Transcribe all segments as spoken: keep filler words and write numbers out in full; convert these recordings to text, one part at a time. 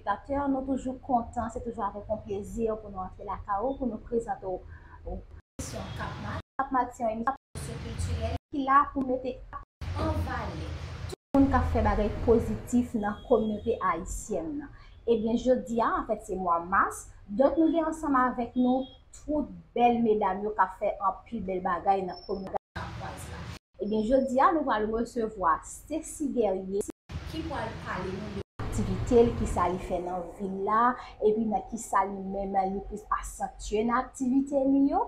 Telespektatè, nou toujou kontan, se toujou avèk yon plezi pou nou antre lakay ou, pou nou prezante w emisyon Kap Mag. Kap Mag se yon emisyon sosyokiltirèl ki la pou mete an valè tout moun k ap fè bagay pozitif nan kominote ayisyèn nan. Ebyen, jodi a, anfèt, se mwa mas, donk nou gen ansanm avèk nou tout bèl medam yo k ap fè anpil bèl bagay nan kominote kapvaz la. Ebyen, jodi a, nou pral resevwa Stacy Guerrier, ki pral pale nou de aktivite l, kisa li fè nan vil la, epi nan kisa li menm li plis asantiye nan aktivite li yo.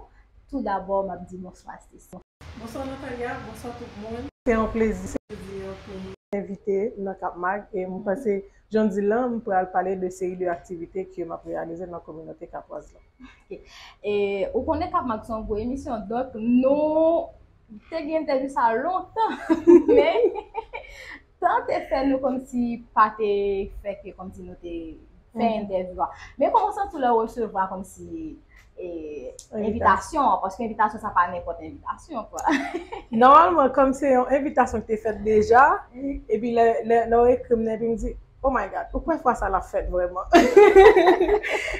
Toudabò, m ap di bonswa, Stacy. Bonswa, Nathalia, bonswa tout moun. Se yon plezi jodi a pou m envite nan Kap Mag, e m panse, jan w di l lan, m pral pale de seri de aktivite ke m ap reyalize nan kominote kapvaz la. Ok. E ou konnen Kap Mag se yon gwo emisyon, donk nou te gen entèvyou sa lontan, men tan te fè nou kòmsi pa te fè ke kòmsi nou te fè entèvyou a. Men kòman w santi w lè w resevwa kòmsi e, envitasyon an, paske envitasyon sa pa nenpòt envitasyon, kwa. Nòmalman, kòm se yon envitasyon ki te fèt deja, epi lè, lè, lè w ekri m nan, epi m di, "Oh my God, ou kwè fwa sa l ap fèt vrèman?"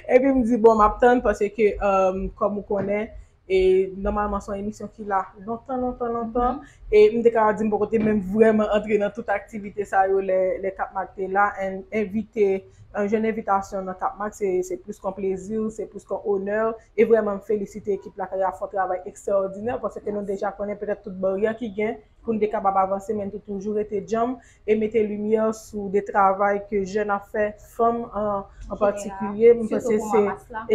Epi m di, "Bon, m ap tann," paske, um, kòm ou konnen, e nòmalman, se yon emisyon ki la lontan, lontan, lontan. E m te ka di m poko te menm vrèman antre nan tout aktivite sa yo lè, lè Kap Mag te la, and envite yon jèn envitasyon nan Kap Mag, se, se plis kon plezi, se plis kon onè. E vrèman, m felisite ekip la ki ap fè yon travay ekstraòdinè, paske nou deja konnen petèt tout baryè ki gen pou n te kapab avanse, men n te toujou rete djanm e mete limyè sou de travay ke jèn ap fè, fanm an, an patikilye. M panse se,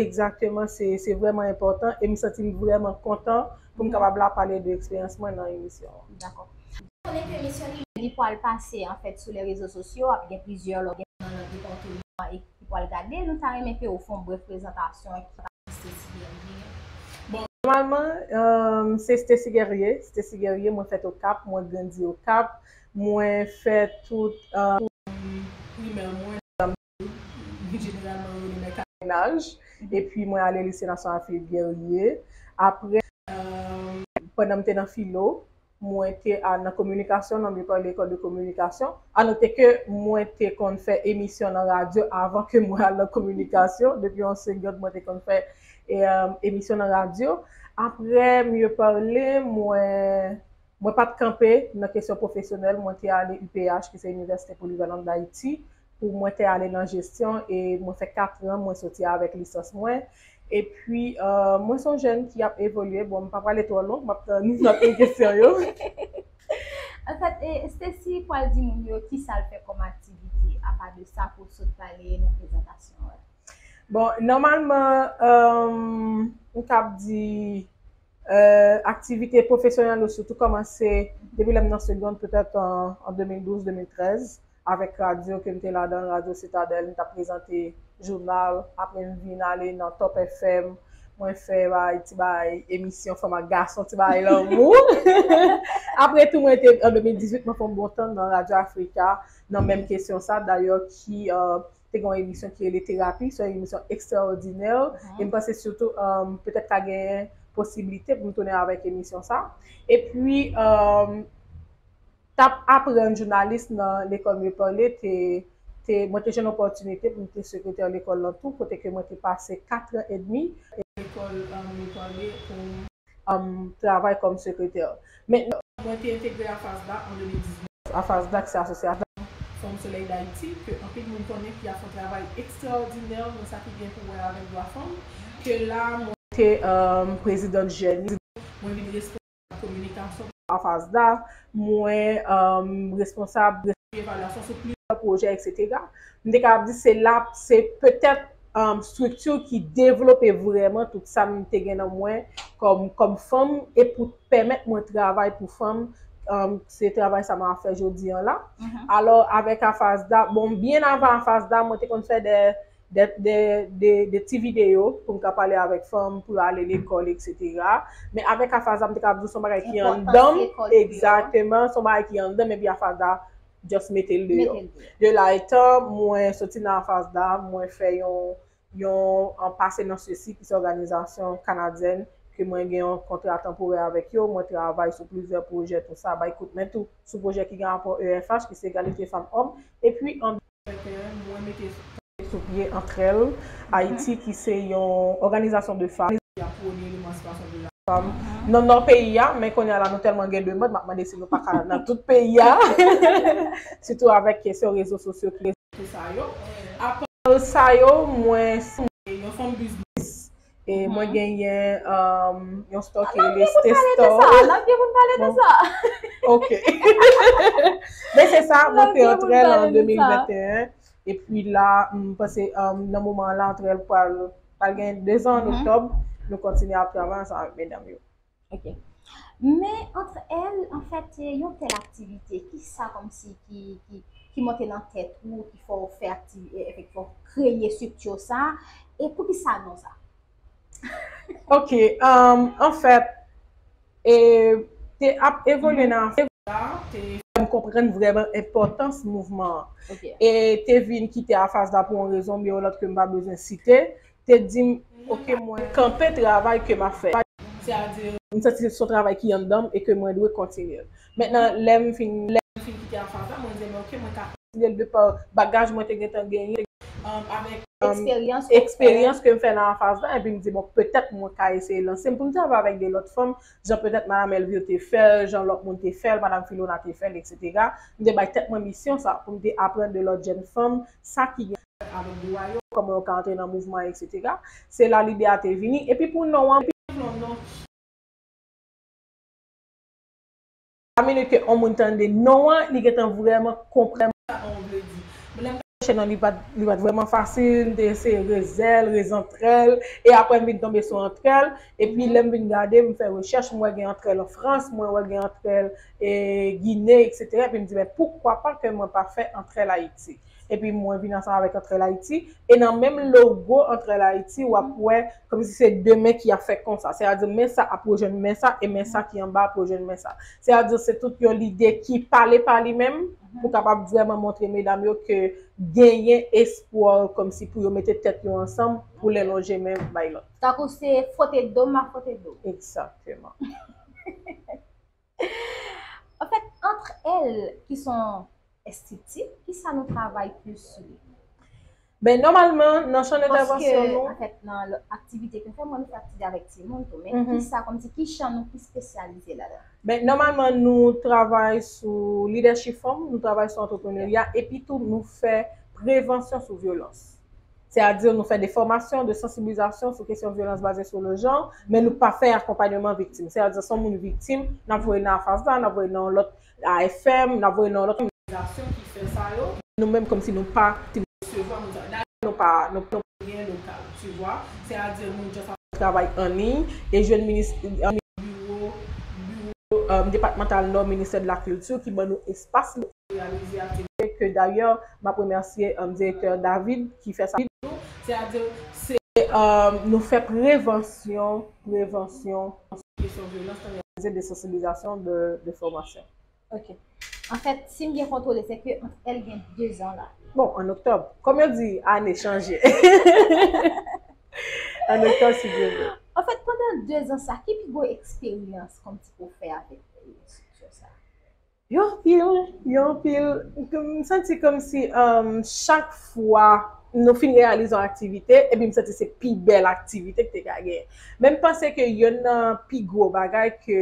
egzakteman, se, se vrèman enpòtan e m santi m vrèman kontan pou m kapab la pale de eksperyans mwen nan emisyon an. Dakò. Konnen ke emisyon li, li pral pase, anfèt, sou lè rezo sosyo, ap gen plizyè lòt nan lòt depatman e ki pral gade. Nou ta renmen ke ou fè yon brèf prezantasyon ki Stacy Guerrier. Bon, nòmalman, um, se Stacy Guerrier. Stacy Guerrier, mwen fèt Okap, mwen grandi Okap, mwen fè tout, um, primè mwen, jeneralman, yo rele mwen Karenaj. Epi, mwen ale Lise Nasyonal Philippe Guerrier. Apre, um, pandan m te nan filo, mwen te al nan kominikasyon, nan Miye Pale École de Communication. Anote ke mwen te konn fè emisyon nan radyo avan ke mwen al nan kominikasyon. Depi yon segond, mwen te konn fè, e, um, emisyon nan radyo. Apre Miye Pale, mwen, mwen pa t kanpe nan kesyon pwofesyonèl, mwen te ale U P H, ki se Université Polyvalente d'Haïti, pou mwen te ale nan jesyon e mwen fè katran, mwen soti avèk lisans mwen. Epi, euh, mwen se yon jèn ki ap evolye. Bon, m pa prale twò long, m ap tann, m ap tann kesyon yo. Anfèt, e, Stacy pral di moun yo kisa l fè kòm aktivite, apa de sa ke w sot pale nan prezantasyon an. Bon, nòmalman, euh, m kab di, euh, aktivite pwofesyonèl yo sitou kòmanse depi lè m nan segonn, petèt an, an de mil douz, de mil trèz, avèk radyo ke m te ladan, Radyo Sitadèl, m t ap prezante jounal, apre m vin ale nan Top F M, mwen fè bay, ti bay emisyon fanm ak gason, ti bay lanmou. Apre tou, mwen te, an de mil dizuit, mwen fè yon bon tan nan Radyo Afrika, nan menm kesyon sa, dayè ki, euh, te gen yon emisyon ki rele Terapi, se yon emisyon ekstraòdinè, e m panse sitou, um, petèt ka gen posiblite pou m tounen avèk emisyon sa. Epi, um, t ap aprann jounalis nan lekòl Miye Pale, te, te, mwen te jwenn opòtinite pou m te sekretè lekòl lan tou, kote ke mwen te pase katran edmi. Lekòl, um, Miye Pale pou um, travay kòm sekretè. Men, mwen te entegre AFASDA an de mil diznèf. AFASDA, ki se Asosyasyon Fanm Solèy Dayiti, ke anpil moun konnen ki ap fè yon travay ekstraòdinè nan sa ki gen pou wè avèk dwa fanm, ke la, mwen te, um, prezidant jèn. Mwen vin responsab kominikasyon AFASDA, mwen, um, responsab evalyasyon sou plizyè pwojè, etsetera. M te kapab di se la, se petèt, um, estrikti ki devlope vrèman tout sa m te gen nan mwen kòm, kòm fanm e pou pèmèt mwen travay pou fanm, um, se travay sa m ap fè jodi an la. Alò, avèk AFASDA, bon, byen avan AFASDA, mwen te konn fè de de, de, de, de ti videyo pou m ka pale avèk fanm, pou yo ale lekòl, etsetera. Men avèk AFASDA, m te ka di w se yon bagay ki anndan m. Egzakteman, se yon bagay ki anndan m, epi AFASDA just mete l deyò. De la etan, mwen soti nan AFASDA, mwen fè yon, yon, an pase nan sesi, ki se òganizasyon kanadyèn, ke mwen gen yon kontra tanporè avèk yo, mwen travay sou plizyè pwojè, tou sa, bay kout men tou, sou pwojè ki gen rapò E F H, ki se egalite fanm òm, epi an mwen mete Pye Antrèl Ayiti, ki se yon òganizasyon de fanm ki ap pwone lemansipasyon de la fanm nan nò peyi a, men kounye a la nou tèlman gen demann, m ap mande si nou pa ka nan tout peyi a, sitou avèk kesyon rezo sosyo ki tout sa yo. Apa sa yo, mwen se yon fanm biznis. E mwen genyen um, yon store ki rele Stay Store. N ap gen pou n pale de sa. Ok. Men se sa, mwen te antre an de mil venteyen. Epi la, m panse um, nan moman an la, antre l pral pral gen de zan an oktòb, nou kontinye ap travay ansanm avèk medam yo. Ok. Men antre l, anfèt, yon tèl aktivite, ki sa kòmsi ki, ki, ki monte nan tèt ou, ki fè w fè aktivite, fè w kreye estrikti sa, e poukisa non sa? Ok, um, anfèt, e te ap evolye nan afè sa, te fè m konprann vrèman enpòtans mouvman an. E te vin kite AFASDA pou yon rezon oubyen yon lòt ke m pa bezwen site, te di m, ok, mwen kanpe travay ke m ap fè. M santi se yon travay ki anndan m e ke mwen dwe kontinye l. Mentnan, lè m fin, lè m fin kite AFASDA, mwen di, men ok, mwen ka kontinye l de pa bagaj mwen te gentan genyen, avèk eksperyans ke m fè nan AFASDA, epi m di, bon, petèt mwen ka eseye lanse m pou m travay avèk de lòt fanm, jan petèt Madam Elvire te fè l, jan lòt moun te fè l, Madam Filona te fè l, etsetera. M te bay tèt mwen misyon sa, pou m te aprann de lòt jèn fanm, sa ki gen avèk dwa yo, kòman yo ka antre nan mouvman an, etsetera. Se la lide a te vini. Epi pou non an, epi non, non. A minit ke yon moun tande non an, li gentan vrèman konprann sa non an vle di. Men lè m t ap chèche non, li pa t, li pa t vrèman fasil, m te eseye rezè l, rezantrè l, e apre m vin tonbe sou antrè l, epi lè m vin gade, m fè rechèch, m wè gen antrè l an Frans, mwen wè gen antrè l e, Gine, etsetera. Epi m di, men poukwa pa ke mwen pa fè antrè l Ayiti? Epi mwen vin ansanm avèk Antrè l Ayiti, e nan menm logo Antrè l Ayiti, w ap wè kòmsi se de men ki ap fè konsa. Sètadi men sa ap rejwenn men sa, e men sa ki anba ap rejwenn men sa. Sètadi se tout yon lide ki pale pa li menm, pou kapab vrèman montre medam yo ke genyen espwa kòmsi pou yo mete tèt yo ansanm pou lè lonje men bay lòt. Tankou se fwote do m ap fwote do w. Egzakteman. Anfèt, antre l ki se yon estrikti, kisa nou travay plis sou li? Ben, nòmalman, nan chan entèvansyon nou. Paske, anfèt, nan aktivite ke nou fè, mwen, nou fè aktivite avèk timoun tou, men kisa, kòmsi, ki chan nou ki espesyalize ladan? Ben, nòmalman, nou travay sou lidèchip fanm, nou travay sou antreprenerya, epi tou, nou fè prevansyon sou vyolans. Sètadi nou fè de fòmasyon, de sansibilizasyon sou kesyon vyolans baze sou le jan, men nou pa fè akonpayman viktim. Sètadi si yon moun viktim, n ap voye nan AFASDA, n ap voye nan yon lòt AFM, n ap voye nan yon lòt òganizasyon ki fè sa yo. Nou menm kòmsi nou pa resevwa moun sa yo. Dayè nou pa, nou, nou pa gen lokal, tu vois. Sètadi moun just ap travay an liy e jwenn minis, an biwo, biwo um, depatmantal Nò Ministè de la Kilti ki ban nou espas pou realize aktivite ke dayè m ap remèsye um, direktè David ki fè sa. Sètadi se um, nou fè prevansyon, prevansyon, kesyon vyolans nan realize de sansibilizasyon, de, de fòmasyon. Ok. Anfèt, si m byen kontwole, se ke Antre l gen de zan la. Bon, an oktòb. Kòm yo di, ane chanje. An oktòb, si Dye vle. Anfèt, pandan de zan sa, ki pi gwo eksperyans kòmsi ou fè avèk estrikti sa? Yo anpil, yo anpil. M santi kòmsi um, chak fwa nou fin reyalize yon aktivite, epi m santi se pi bèl aktivite ki te ka genyen. Men m panse ke youn nan pi gwo bagay ke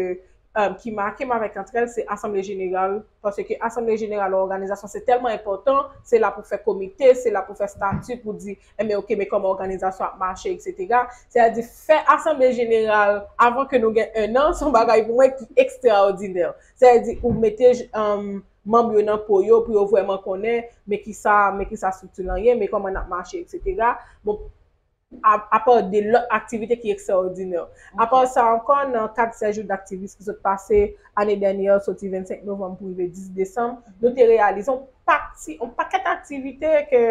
um, ki make m avèk Antre l, se asanble jeneral. Paske asanble jeneral yon òganizasyon se tèlman enpòtan, se la pou fè komite, se la pou fè stati, pou di, enben, ok, men kòman òganizasyon ap mache, etsetera. Sètadi fè asanble jeneral avan ke nou gen en an, se yon bagay pou mwen ki ekstraòdinè. Sètadi ou mete um, manm yo nan po yo pou yo vrèman konnen, men kisa, men kisa estrikti lan ye, men kòman n ap mache, etsetera. Bon, apa de lòt aktivite ki ekstraòdinè. Apa sa ankò, nan kad sèt jou daktivis ki sot pase ane dènyè, soti vennsenk novanm pou rive dis desanm, nou te reyalize yon pati, yon pakèt aktivite ke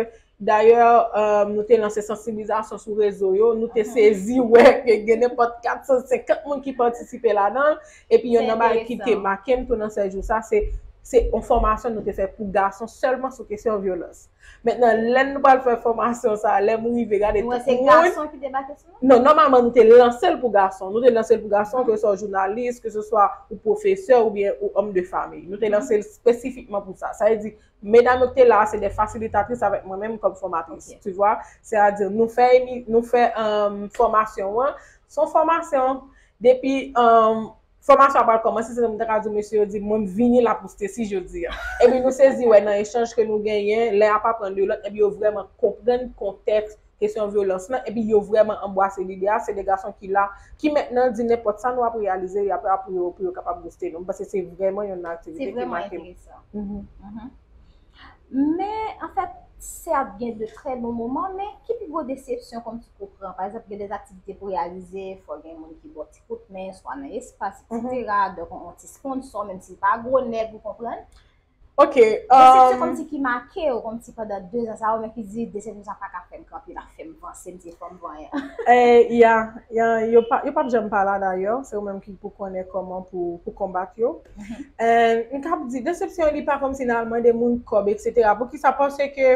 dayè um, nou te lanse sansibilizasyon sou rezo yo, nou te sezi wè ke gen nenpòt kat san senkant moun ki patisipe ladan l, epi youn nan bagay ki te make m tou nan sèt jou sa, se se yon fòmasyon nou te fè pou gason sèlman sou kesyon vyolans. Mentnan, lè nou pral fè fòmasyon sa, lè m rive gade Nou wè tout se moun, gason ki debake sou nou? Non, nòmalman, nou te lanse l pou gason. Nou te lanse l pou gason, ke se swa jounalis, ke se swa ou pwofesè oubyen ou òm de famiy. Nou te lanse l espesifikman pou sa. Sa vle di, medam yo ki te la a, se de fasilitatris avèk mwen menm kòm fòmatris. Tu vois? Sètadi, nou fè, emi- nou fè um, fòmasyon an. Se yon fòmasyon depi um, fòmasyon an pral kòmanse, se mwen ta ka di mesye yo di, mwen m vini la pou Stacy jodi a. Epi nou sezi wè nan echanj ke nou genyen, lè y ap aprann de lòt, epi yo vrèman konprann kontèks kesyon vyolans lan, epi yo vrèman anbwase lide a, se de gason ki la, ki mentnan di nenpòt sa nou ap reyalize, y ap la pou yo, pou yo kapab booste nou. M panse se vrèman yon Se aktivite ki vrèman make m. Enteresan. Men, anfèt, se ap gen de trè bon moman, men ki pi gwo desepsyon kòmsi ke w pran? Pa egzanp, gen de aktivite pou reyalize, fò gen moun ki ba w ti kout men, swa nan espas, etsetera. Donk, yon ti sponsò, menm si l pa gwo nèg, ou konprann? Ok. Desepsyon um, kòmsi ki make w, kòmsi pandan de zan sa yo, men ki di, desepsyon sa pa ka fè m kanpe, l ap fè m vanse, m se fanm vanyan. Eh, ya, ya, yo pa, yo p ap janm pa la dayè, se ou menm ki pou konnen kòman pou, pou konbat yo. And m kab di, desepsyon li pa kòmsi n al mande moun kòb, etsetera. Poukisa? Paske,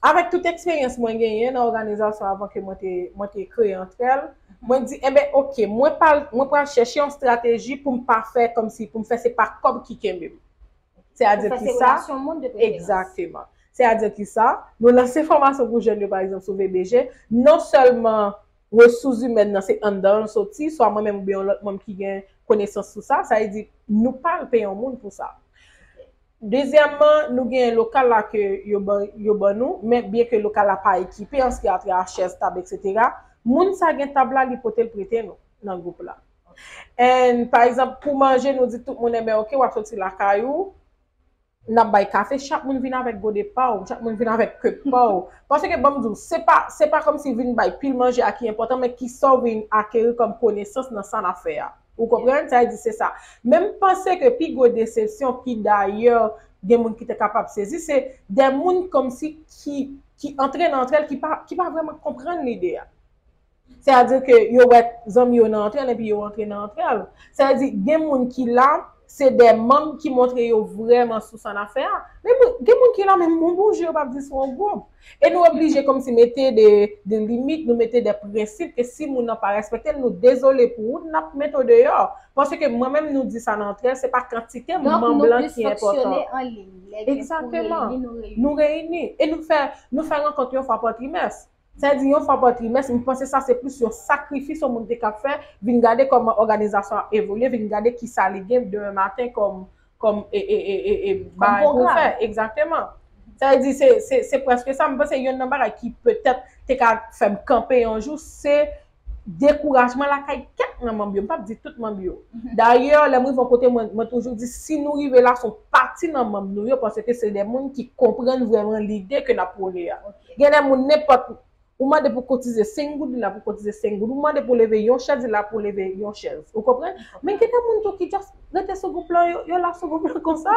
avèk tout eksperyans mwen genyen nan òganizasyon avan ke mwen te, mwen te kreye Antrèl, mwen di, enben, ok, mwen pa, mwen pral chèche yon estrateji pou m pa fè kòmsi, pou m fè se pa kòb ki kenbe m. Sètadi Pou fè ki se sa, relasyon moun de preferans. Egzakteman. Sètadi ki sa, nou lanse fòmasyon pou jèn yo, pa egzanp, sou V B G. Non sèlman resous imèn nan se anndan l soti, swa mwen menm oubyen yon lòt manm ki gen konesans sou sa, sa vle di nou pa al peye yon moun pou sa. Dezyèmman, nou gen lokal la ke yo ban, yo ban nou, men byen ke lokal la pa ekipe an se ki atravè chèz, tab, etsetera, moun sa gen tab la, li pote l prete nou nan gwoup la. And, pa egzanp, pou manje, nou di tout moun, enben, ok, w ap soti lakay ou, n ap bay kafe, chak moun vin avèk gode pa w, chak moun vin avèk kèk pa w. Paske, ban m di w, se pa, se pa kòmsi vin bay pil manje a ki enpòtan, men kisa w vin akeri kòm konesans nan sa n ap fè a. Ou konprann? Sa vle di se sa. Men m panse ke pi gwo desepsyon ki dayè gen moun ki te kapab sezi, se de moun kòmsi ki, ki antre nan Antrèl ki pa, ki pa vrèman konprann lide a. Sètadi ke yo wè zanmi yo nan Antrèl epi yo antre nan Antrèl. Sètadi gen moun ki la, se de manm ki montre yo vrèman sou sa n ap fè a. Men moun, gen moun ki la, menm yon bonjou yo p ap di sou yon gwoup. E nou oblije kòmsi mete de, de limit, nou mete de prensip ke si moun nan pa respekte l, nou dezole pou ou, n ap mete w deyò. Paske mwen menm nou di sa nan Antrèl, se pa kantite manm lan ki enpòtan. Donk, nou plis fonksyone an liy. Lè gen pou reyini, nou reyini. Nou reyini. E nou fè, nou fè rankont yon fwa pa trimès. Sa vle di yon fwa pa trimès, m panse sa se plis yon sakrifis yon moun te ka fè, vin gade kòman òganizasyon ap evolye, vin gade kisa li gen demen maten kòm, kòm e, e, e, e, e bagay pou fè. Egzakteman. Sa vle di se, se, se prèske sa. M panse yonn nan bagay ki petèt te ka fè m kanpe yon jou, se dekourajman lakay kèk nan manm yo. M p ap di tout manm yo. Dayè, lè m rive yon kote, mwen, mwen toujou di, si nou rive la, se yon pati nan manm nou yo, paske se de moun ki konprann vrèman lide ke n ap pwone a. Gen de moun, nenpòt, ou mande pou kotize senk goud, li la pou kotize senk goud. Ou mande pou leve yon chèz, li la pou leve yon chèz. Ou konprann? Men gen de moun tou ki just rete sou gwoup lan, yo, yo la sou gwoup lan konsa.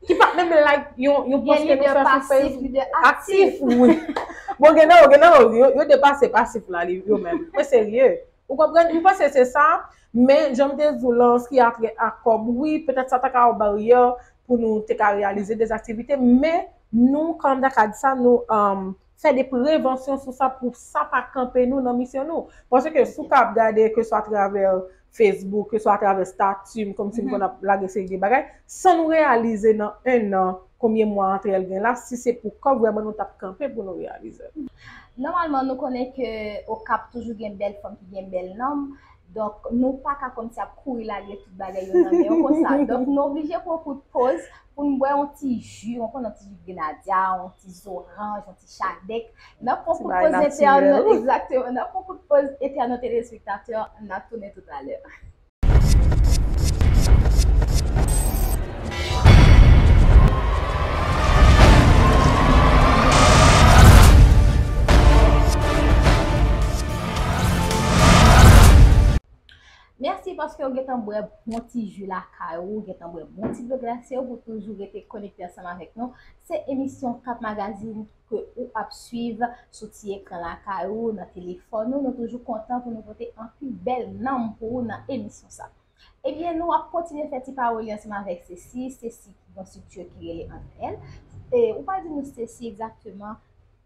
Ki pa t menm like yon, yon pòs ke nou fè sou Facebook. Aktif, wi. Bon, gen nan yo, gen nan yo, yo, yo depase pasif la, li, yo menm. Mwen serye. Ou konprann? M panse se sa, men jan m te di w lan, an se ki atè a kòb, wi, petèt sa ta ka yon baryè pou nou te ka reyalize de aktivite, men nou, kòm ta ka di sa, nou um, fè de prevansyon sou sa pou sa pa kanpe nou nan misyon nou. Paske si w ka ap gade, ke swa atravè Facebook, ke swa atravè stati m, kòmsi m konn ap lage seri de bagay, san nou reyalize nan en an konbyen mwa Antrèl gen la, si se pou kòb vrèman nou t ap kanpe pou nou reyalize. Nòmalman, nou konnen ke Okap toujou gen bèl fanm ki gen bèl nanm. Donk, nou pa ka kòmsi ap kouri lage tout bagay yo nan men yo konsa. Donk, nou oblije pran kout poz pou n bwè yon ti ji, yon, yon ti ji grenadya, yon ti zoranj, yon ti chadèk. N ap pran kout poz entènot, egzakteman. N ap pran kout poz entènot telespektatè, n ap tounen toutalè. Mèsi paske w gentan bwè bon ti ji lakay ou, w gentan bwè bon ti dlo glase ou pou toujou rete konekte ansanm avèk nou. Se emisyon Cap Magazine ke ou ap swiv sou ti ekran lakay ou, nan telefòn ou. Nou toujou kontan pou nou pote anpil bèl nanm pou ou nan emisyon sa. Ebyen, nou ap kontinye fè ti pawoli ansanm avèk Ceci. Ceci ki gen yon estrikti ki rele Antre Èl. E ou pral di nou, Ceci, egzakteman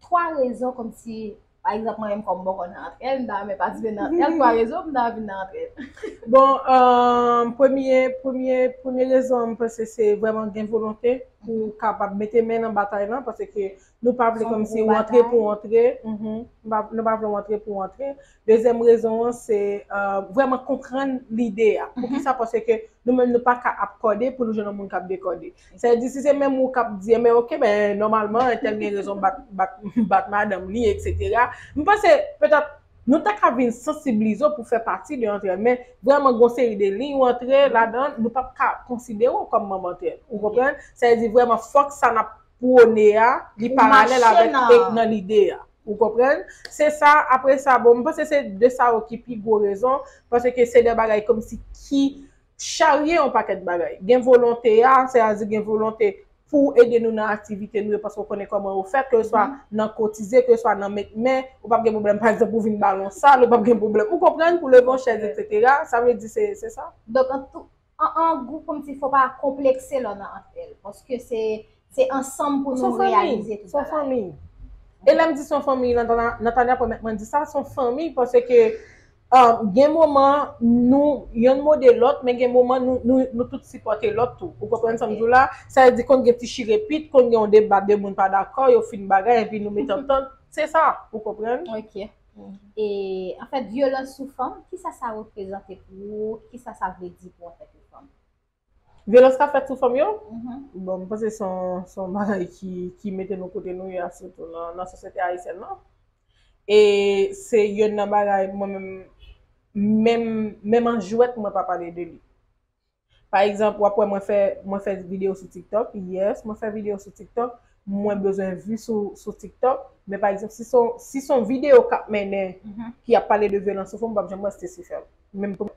twa rezon, kòmsi, pa egzanp, mwen menm kòm m poko nan Antre Èl, m ta renmen patisipe nan Antre Èl, twa rezon pou m ta vin nan Antre Èl. Bon, euh, premye, premye, premye rezon, m panse se vrèman gen volonte pou kapab mete men nan batay lan, paske nou pa vle kòmsi w antre pou w antre. Nou pa vle w antre pou w antre. Dezyèm rezon an, se vrèman konprann lide a. Poukisa? Paske nou menm nou pa ka ap kòde pou nou jwenn yon moun k ap dekòde. Sa vle di, si se menm ou k ap di, men oke, ben, nòmalman, entèl gen rezon bat, bat, bat madanm li, etsetera. M panse, petèt, nou ta ka vin sansibilize w pou fè pati de Antre Èl, men vrèman, gon seri de liy ou antre ladan, nou p ap ka konsidere w kòm manm Antre Èl. Ou konprann? Sa vle di, vrèman, fòk sa n ap pwone a, li paralèl avèk nan lide a. Ou konprann? Se sa, apre sa, bon, m panse se de sa yo ki pi gwo rezon, paske se de bagay kòmsi ki charye yon pakèt bagay. Gen volonte a, sètadi gen volonte pou ede nou nan aktivite nou yo, paske w konnen kòman yo fèt, ke swa nan kotize, ke swa nan met men, ou p ap gen pwoblèm, pa egzanp, pou vin balon sal, ou p ap gen pwoblèm, ou konprann, pou leve yon chèz, etsetera. Sa vle di se se sa. Donk, an tou, an, an gwo, kòmsi fò pa konplekse lè w nan Antre Èl, paske se se ansanm pou nou reyalize tout bagay. Se yon fanmi. E lè m di se yon fanmi, Natania pwomèt mwen di sa, se yon fanmi, paske um, gen moman nou yonn mode lòt, men gen moman nou, nou, nou tout sipòte lòt tou. Ou konprann sa m di w la? Sa vle di konn gen ti chirepit, konn gen yon deba de moun pa dakò, yo fin bagay, epi nou met antant. Se sa, ou konprann? Ok. E, anfèt, vyolans sou fanm, kisa sa reprezante pou ou? Kisa sa vle di pou ou antanke fanm? Vyolans k ap fèt sou fanm yo? Bon, m panse se yon, se yon bagay ki, ki mete nou kote nou ye a, sitou nan, nan sosyete ayisyèn nan. E se youn nan bagay mwen menm, menm, menm an jwèt, mwen pa pale de li. Pa egzanp, w ap wè mwen fè, mwen fè videyo sou TikTok. Yes, mwen fè videyo sou TikTok. Mwen bezwen vi sou, sou TikTok. Men pa egzanp, si se yon, si se yon videyo k ap mennen, ki ap pale de vyolans sou fanm, m p ap janm wè Stacy fè l. Menm pou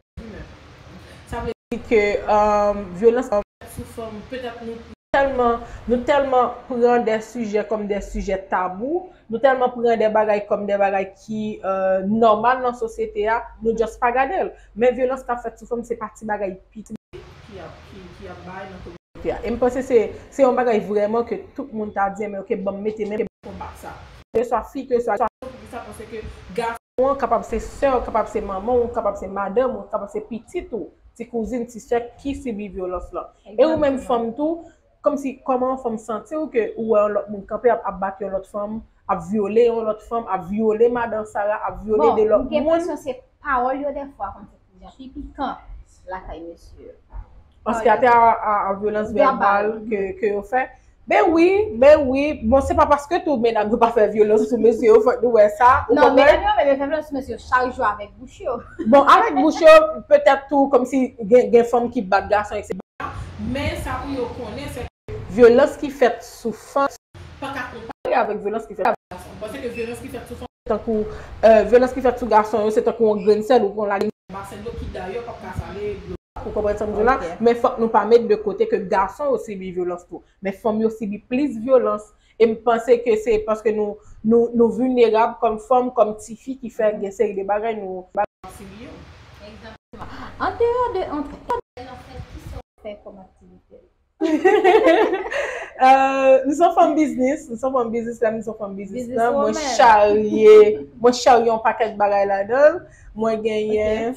sa vle di ke um, vyolans sou fanm, petèt nou tèlman, nou tèlman pran de sijè kòm de sijè tabou, nou tèlman pran de bagay kòm de bagay ki uh, nòmal nan sosyete a, nou just pa gade l. Men vyolans k ap fèt sou fanm, se pa ti bagay piti ki ap, ki, ki ap bay nan kominote a. E m panse se, se yon bagay vrèman ke tout moun ta di, men oke, ban m mete men, ke ban m konbat sa. Ke swa fi, ke swa, swa pou sa, paske gason an kapab se sè w, kapab se manman w, kapab se madanm ou, kapab se pitit ou, ti kouzin, ti sè ki sibi vyolans lan. E ou menm fanm tou, kòmsi kòman yon fanm santi w ke ou wè yon lòt moun kanpe ap, ap bat yon lòt fanm, ap vyole yon lòt fanm, ap vyole madan Sara, ap vyole de lòt moun. Bon, m gen enpresyon se pawòl yo dèfwa kòmsi ki jan pi pikan lakay mesye yo. Paske atè a, a, a vyolans vèbal ke, ke yo fè. Ben wi, ben wi. Bon, se pa paske tou medam yo pa fè vyolans sou mesye yo, fòk nou wè sa. Ou konprann? Non, medam yo menm yo fè vyolans sou mesye yo chak jou avèk bouch yo. Bon, avèk bouch yo, petèt tou, kòmsi gen, gen fanm ki bat gason, etsetera. Men sa pou yo konnen, se ke vyolans ki fèt sou fanm pa ka konpare avèk vyolans ki fèt sou gason. Paske vyolans ki fèt sou fanm, tankou, euh, vyolans ki fèt sou gason yo, se tankou yon grenn sèl ou pran lage nan basen dlo ki dayè p ap ka sale dlo. Ou konprann sa m di w la? Men fòk nou pa met de kote ke gason yo sibi vyolans tou. Men fanm yo sibi plis vyolans. E m panse ke se paske nou, nou, nou vilnerab kòm fanm, kòm tifi ki fè gen seri de bagay nou pa sibi yo. Egzakteman. Andeyò de Antre Èl, an fèt, kisa w fè kòm aktivite? Euh, nou se yon fanm biznis, nou se yon fanm biznis, lè m di se yon fanm biznis lan, mwen charye, mwen charye yon pakèt bagay ladan l. Mwen genyen,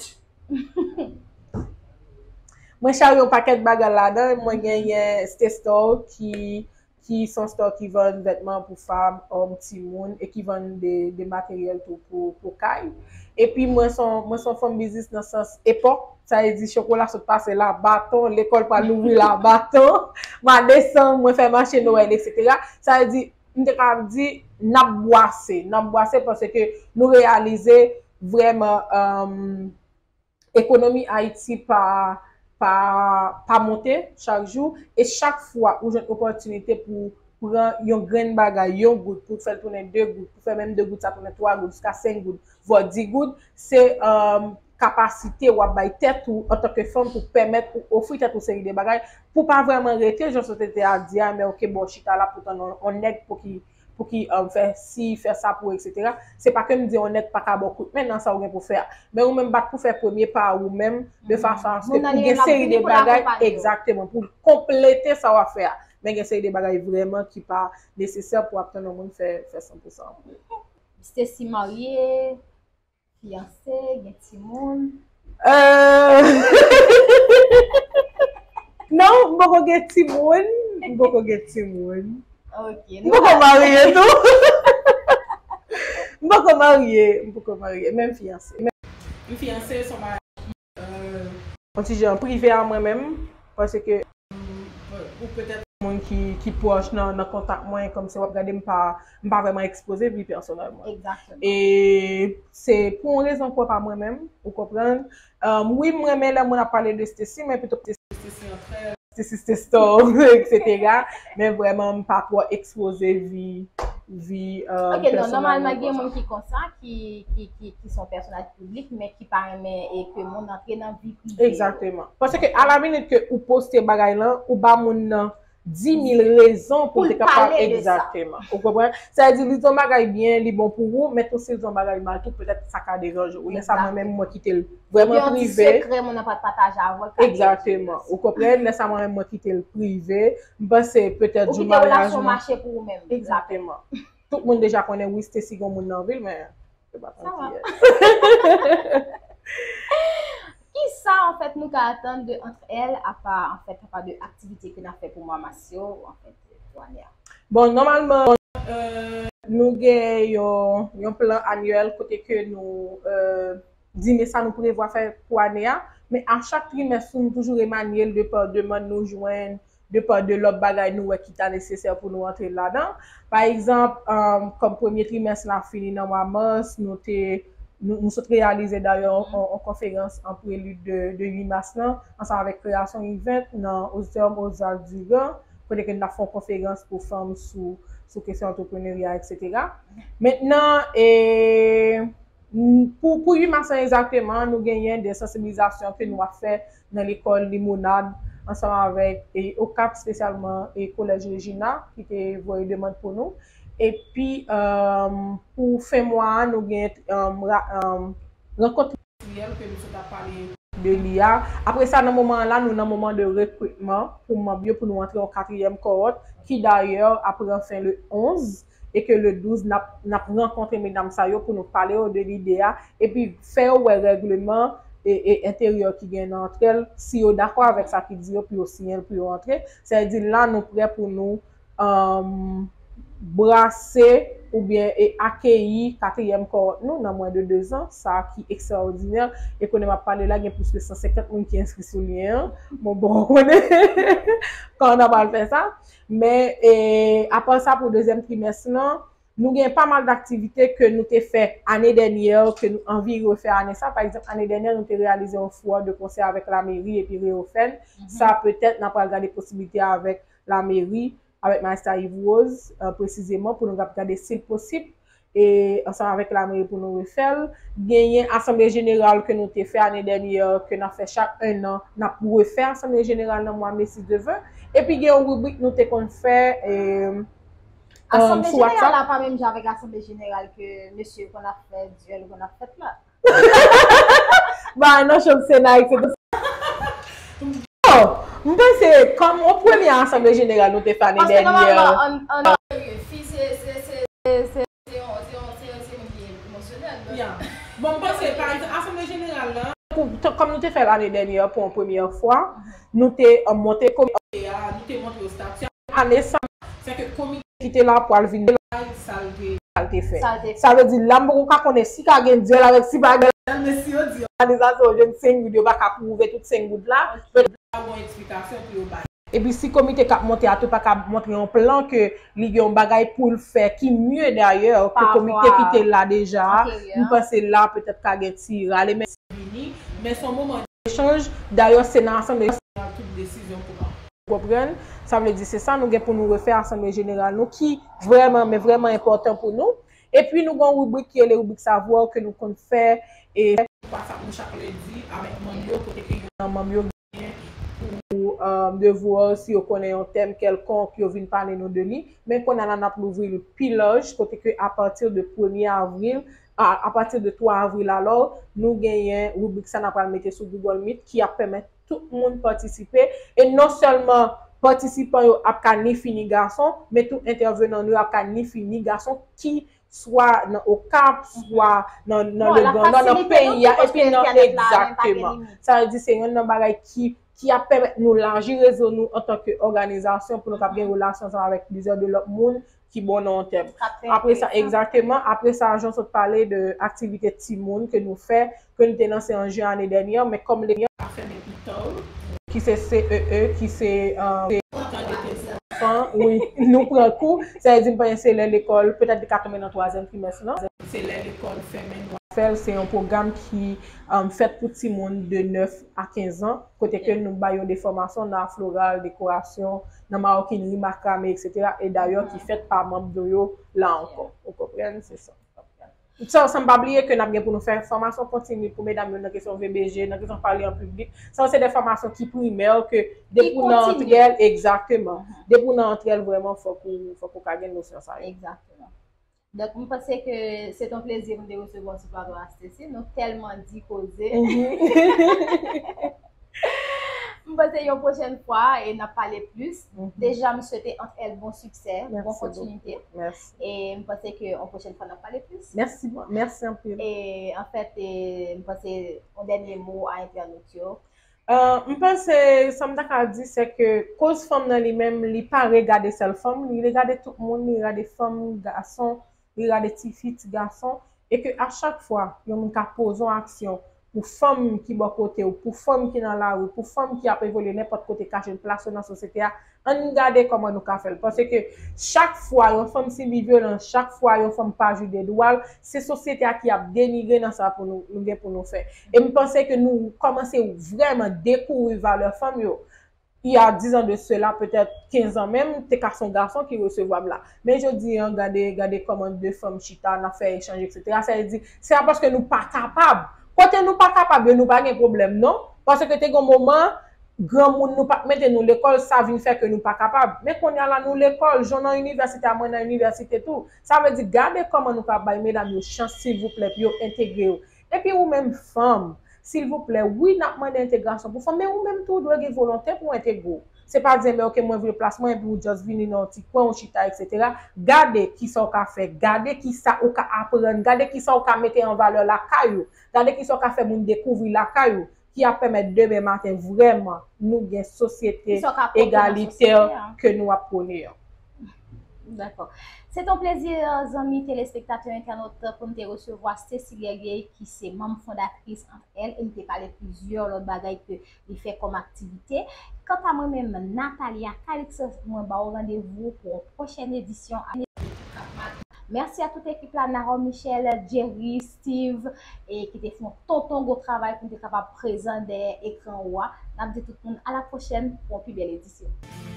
mwen charye yon pakèt bagay ladan l, mwen genyen Stay Store ki, ki se yon store ki vann vètman pou fanm, òm, timoun, e ki vann de, de materyèl tou pou, pou kay. Epi mwen se yon, mwen se yon fanm biznis nan sans epòk, sa vle di chokola sot pase la, baton, lekòl pral louvri la, baton, mwa desanm, mwen fè mache Nwèl, etsetera. Sa vle di, m te ka di, n ap bwase, n ap bwase paske nou reyalize vrèman, um, ekonomi Ayiti pa, pa, pa monte chak jou, e chak fwa ou jwenn opòtinite pou pran yon grenn bagay, yon goud, pou fè l tounen de goud, pou fè menm de goud sa tounen twa goud, jiska senk goud, vwa dis goud, se, um, kapasite w ap bay tèt ou antanke fanm pou pèmèt ou ofri tèt ou seri de bagay, pou pa vrèman rete, jan sot te a di a, men oke, bon, chita la pou tann yon, yon nèg pou ki pou ki um, fè si, fè sa pou ou, etsetera. Se pa ke m di yon nèg pa ka ba w kout men nan sa ou gen pou fè a. Men ou menm bat pou fè premye pa ou menm, de fason a se ke pou gen seri de bagay, egzakteman, pou l konplete sa w ap fè a. Men gen seri de bagay vrèman ki pa nesesè pou ap tann yon moun fè, fè san pou san pou ou. Stacy marye, fiyanse, gen timoun. Euh... non, m poko gen timoun. M poko gen timoun. Ok. M poko marye tou. M poko marye, m poko marye, men m fiyanse. M fiyanse, se yon bagay yon ti jan prive a mwen menm, paske ou petèt moun ki, ki pwòch nan, nan kontak mwen, kòmsi w ap gade m pa, m pa vrèman ekspoze vi pèsonèl mwen. Exactement. E se pou yon rezon pwòp a mwen menm, ou konprann? Um, wi, m renmen lè moun ap pale de Stacy, men pito Stacy antrè, Stacy Stacy Store, etsetera. Men vrèman, m pa twò ekspoze vi, vi um, Ok, non, nòmalman, gen konsa. Moun ki konsa, ki, ki, ki, ki se yon pèsonaj piblik, men ki pa renmen e ke moun antre nan vi prive yo. Egzakteman. Paske a la minit ke ou poste bagay lan, ou ba moun nan di mil rezon pou Pou l l te kapab pale de sa. Egzakteman. Ou konprann? Sa vle di, li di yon bagay byen, li bon pou ou, men tou si l di yon bagay mal tou, petèt sa ka deranje ou. Lè sa mwen menm, mwen kite l vrèman Gen yon ti prive. Sekrè moun nan pa t pataje avè w, l ka Egzakteman. Ou konprann? Lè sa mwen menm, mwen kite l prive. M panse petèt Ou jou kite maryaj relasyon mwen. Mache pou ou menm. Egzakteman. Tout moun deja konnen wi Stacy gen moun nan vil, men se pa Sa va. tanti. Kisa, an fèt, nou ka atann de Entre Elles, apa, an fèt, apa de aktivite ke n ap fè pou mwa mas yo, an fèt, pou ane a? Bon, nòmalman, euh, nou gen yon, yon plan anyèl kote ke nou euh, di men sa nou prevwa fè pou ane a, men a chak trimès nou toujou remanye l de pa demann nou jwenn, de pa de lòt bagay nou wè ki ta nesesè pou nou antre ladan. Pa egzanp, um, kòm premye trimès la fini nan mwa mas, nou te nou, nou sot reyalize dayè yon, yon, yon konferans an prelid de, de uit mas lan, ansanm avèk Kreasyon Event nan Auditorium Oswald Durand, kote ke n ap fè yon konferans pou fanm sou, sou kesyon antreprenerya, etsetera. Mentnan, e, pou, pou uit mas lan egzakteman, nou genyen de sansibilizasyon ke nou ap fè nan lekòl Limonad ansanm avèk e, Okap, espesyalman e Kolèj Regina ki te voye demann pou nou. Epi, um, pou fen mwa a, nou gen um, ra- um, rankont trimestrièl ke nou sot ap pale de li a. Apre sa, nan moman an la, nou nan moman de rekritman pou manm yo pou nou antre yon katriyèm kowòt ki dayè ap pran fen le onz e ke le douz n ap, n ap rankontre medam sa yo pou nou pale yo de lide a epi fè yo wè règleman e, e enteryè ki gen nan antre l, si yo dakò avèk sa ki di yo pou yo siyen l pou yo antre. Sa vle di la nou prè pou nou um, brase oubyen e akeyi katriyèm kowòt nou nan mwen de dezan, sa ki ekstraòdinè. E kounye m ap pale la, gen plis ke san senkant moun ki enskri sou lyen an. Bon, bon, konnen kòman n ap al fè sa. Men, e, apa sa, pou dezyèm trimès lan, nou gen pa mal d aktivite ke nou te fè ane dènyè, ke nou anvi refè ane sa. Pa egzanp, ane dènyè, nou te reyalize yon fwa de konsè avèk lameri epi Reofèn. Sa, petèt, n ap pral gade posiblite avèk lameri, avèk Majesta Yves Rose, euh, presizeman, pou nou ap gade si l posib, e ansanm avèk lameri pou nou refè l. Genyen asanble jeneral ke nou te fè ane dènyè, ke n ap fè chak enn an, n ap refè asanble jeneral nan mwa me si Dye vle. Epi gen yon ribrik nou te konn fè, e, Asanble sou jeneral WhatsApp. La pa menm jan avèk asanble jeneral ke mesye yo konn ap fè, dyèl yo konn ap fèt la. Ba, nan chanm Sena, etsetera. Bon, m panse, kòm yon premye asanble jeneral nou te fè ane Paske dènyè, nòmalman, an, an, fi, se, se, se, se, se yon, se yon, se yon, se yon moun ki emosyonèl. Donk, Ya. Bon, m panse, pa egzanp, asanble jeneral la, pou, t- kòm nou te fè l ane dènyè pou yon premyè fwa, nou te euh, monte komite a, nou te montre yo estati a. Ane sa, se ke komite ki te la pou al vin la, sa l te, sa l te fè. Sa l te fè. Sa vle di, la, m poko ka konnen si ka gen dyèl avèk si pa gen dyèl, men si yo di òganizasyon yo jwenn senk goud, yo pa ka pwouve tout senk goud la, petèt pa gen yon eksplikasyon pou yo bay. Epi si komite k ap monte a tou pa ka montre yon plan ke li gen yon bagay pou l fè ki mye dayè ke komite ki te la deja a, m panse la petèt ka gen ti rale men vini, men se yon moman echanj. Dayè, se nan asanble jeneral tout desizyon pran. Ou konprann? Sa vle di, se sa nou gen pou nou refè asanble jeneral nou ki vrèman, men vrèman enpòtan pou nou. Epi nou gen yon ribrik ki rele ribrik Savwa ke nou konn fè e WhatsApp nou chak lendi avèk manm yo, kote ke youn nan manm yo genyen pou pou um, devwa, si yo konnen yon tèm kèlkonk, yo vin pale nou de li. Men kounye a la, n ap louvri l pi laj, kote ke apati de premye avril, a, apati de twa avril, alò, nou genyen ribrik sa n ap pral mete sou Google Meet ki ap pèmèt tout moun patisipe. E non sèlman patisipan yo ap ka ni fi ni gason, men tou entèvenan nou yo ap ka ni fi ni gason ki swa nan Okap, swa nan, nan Legrandans, nan peyi a, epi nan, egzakteman. Sa vle di se youn nan bagay ki, ki ap pèmèt nou laji rezo nou antanke òganizasyon pou nou kab gen relasyon ansanm avèk plizyè de lòt moun ki bon nan yon tèm. Apre sa, egzakteman, apre sa, jan w sot pale de aktivite timoun ke nou fè, ke nou te lanse an jen ane dènyè, men kòm lekòl ki se C E E, ki se, euh, se Enfant, wi, nou pran kou. Sa vle di, m panse se lè lekòl, petèt li ka tonbe nan twazyèm trimès lan. Se lè lekòl fèmen, nou fè l. Se yon pwogram ki um, fèt pou timoun de nèf a kenz an, kote ke nou ba yo de fòmasyon nan afloral, dekorasyon, nan mawokinri, makrame, etsetera. E dayè ki fèt pa manm nou yo la ankò. Ou konprann? Se sa. Sa, san pa bliye ke n ap gen pou nou fè fòmasyon kontini pou medam yo nan kesyon V B G, nan kesyon pale an piblik. Sa, se de fòmasyon ki primè, ke depi w nan antre l, egzakteman. Depi w nan antre l, vrèman, fòk ou, fòk ou ka gen nosyon sa yo. Egzakteman. Donk, m panse ke se t on plezi pou m te resevwa w sou plato a, Stacy. Nou tèlman di koze. M panse yon pwochèn fwa e n ap pale plis. Deja, m swete Ant Èl bon siksè, bon kontinite. E m panse ke yon pwochèn fwa n ap pale plis. Mèsi, mèsi anpil. E anfèt, e, m panse yon dènye mo a entènot yo. Euh, m panse, sa m ta ka di, se ke koz fanm nan li menm, li pa regade sèl fanm, li regade tout moun, li regade fanm, gason, li regade tifi, ti gason, e ke a chak fwa yon moun ka poze yon aksyon pou fanm ki bò kote w, pou fanm ki nan lari, pou fanm ki ap evolye nenpòt kote, ka jwenn plas yo nan sosyete a, ann gade kòman nou ka fè l. Paske chak fwa yon fanm sibi vyolans, chak fwa yon fanm pa jwi de dwa l, se sosyete a ki ap denigre nan sa pou nou, nou gen pou nou fè. E m panse ke nou kòmanse vrèman dekouvri valè fanm yo. Il y a dix ans de cela, petèt kenz an menm, te ka se yon gason ki resevwa m la. Men jodi a, gade, gade kòman de fanm chita, n ap fè echanj, etsetera. Sa vle di, se pa paske nou pa kapab. Kote nou pa kapab yo, nou pa gen pwoblèm, non. Paske te gen moman, granmoun nou pa t mete nou lekòl, sa vin fè ke nou pa kapab. Men kounye a la, nou lekòl, Jan nan inivèsite a, mwen nan inivèsite tou. Sa vle di, gade kòman nou ka bay medam yo chans, silvouplè, pou yo entegre yo. Epi ou menm fanm, silvouplè, wi, n ap mande entegrasyon pou fanm, men ou menm tou, ou dwe gen volonte pou w entegre w. Se pa di, enben, oke, mwen vle plas mwen, epi ou just vini nan yon ti kwen, ou chita, etsetera. Gade kisa w ka fè, gade kisa ou ka aprann, gade kisa ou ka mete an valè lakay ou, gade kisa w ka fè moun dekouvri lakay ou, ki ap pèmèt demen maten vrèman nou gen sosyete egalitè ke nou ap pwone an. Dakò. Se t on plezi, zanmi telespektatè entènot, pou n te resevwa Stacy Guerrier, ki se manm fondatris Ant Èl, e n te pale plizyè lòt bagay ke li fè kòm aktivite. Kanta mwen menm, Natalia Calixte, mwen ba w randevou pou yon pwochèn edisyon. Mèsi a tout ekip la, Nahor Michel, Jerry, Steve, e ki te fè yon tonton gwo travay pou n te kapab prezan dèyè ekran ou a. N ap di tout moun a la pwochèn pou yon pi bèl edisyon.